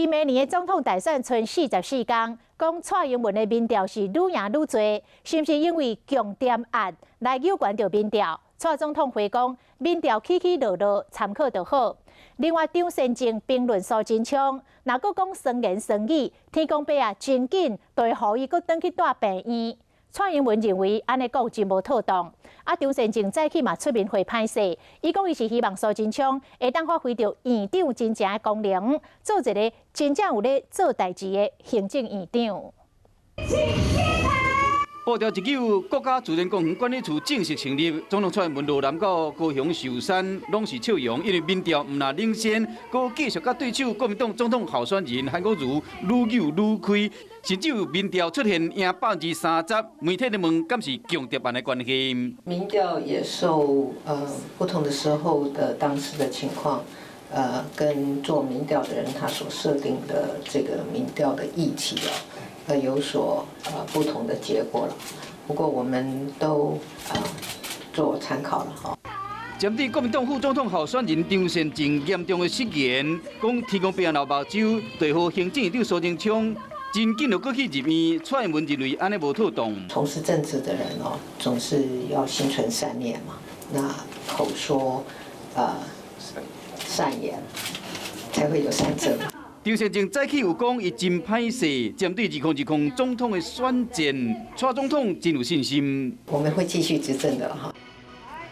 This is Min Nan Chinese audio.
明年的總統大選賰44工，講蔡英文的民調是愈贏愈濟，是毋是因為共諜案來扭轉著民調？蔡總統回講，民調起起落落，參考就好。另外，張善政評論蘇貞昌，若閣講酸言酸語，天公伯啊，真緊就會予伊閣轉去蹛病院。蔡英文認為按呢講真無妥當。啊，張善政早起嘛出面回歹勢，伊講伊是希望蘇貞昌會當發揮著院長真正的功能，做一个真正有咧做代誌的行政院長。步調一久，國家自然公園管理處正式成立。總統蔡英文羅南到高雄壽山，攏是笑容，因為民調毋但領先，閣繼續佮對手國民黨總統候選人韓國瑜愈扭愈開，甚至有民調出現贏30%，媒體咧問，敢是共諜案的關係？民調也受不同的時候的當時的情況，跟做民調的人他所設定的這個民調的議題啊，有所不同的結果了，不過我們都做參考了哈。針對國民黨副總統候選人張善政嚴重的失言，講天公伯流目睭，對予行政院長蘇貞昌真緊就閣去入院。蔡英文認為按呢無妥當。從事政治的人哦，總是要心存善念嘛，那口說善言，才會有善政。張善政早起有講，伊真歹勢，針對2020總統的選戰，蔡總統真有信心。我們會繼續執政的哈。